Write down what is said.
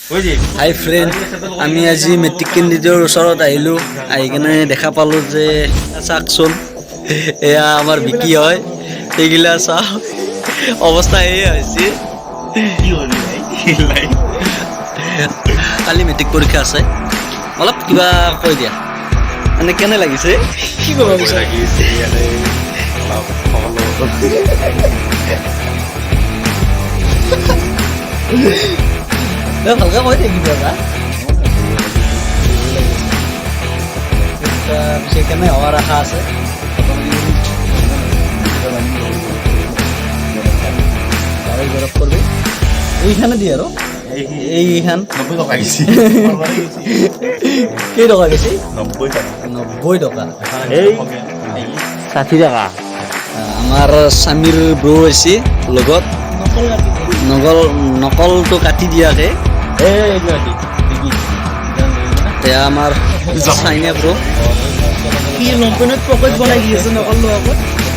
হাই friend, আমি আজি matric কেণ্ডিডেটৰ ওচৰত আহিলোঁ। আহি কেনে দেখা পালোঁ যে, চাওকচোন, এয়া আমাৰ বিকি হয়। এইগিলা চাওক, অৱস্থা এয়ে হৈছে। কালি মেট্ৰিক পৰীক্ষা আছে। অলপ কিবা কৈ দিয়া, মানে কেনে লাগিছে? কি ক'ব বিচাৰিছে? ভালকে কৈ দে কিবা এটা। পিছে কেনে হোৱাৰ আশা আছে? গৰম কৰবে এইখানে দিয়ে আৰু এইখান। 90 টকা গেছি। কেই টকা গেছি? 90 টকা। 90 টকা। এই 60 টকা। আমাৰ স্বামীৰ ব্ৰ হৈছে লগত, নকল নকলটো কাটি দিয়াকে। এয়া আমাৰ চাইনা ব্ৰ। কি লম্পেনত পকেট বনাই দি আছে নকল লোৱা।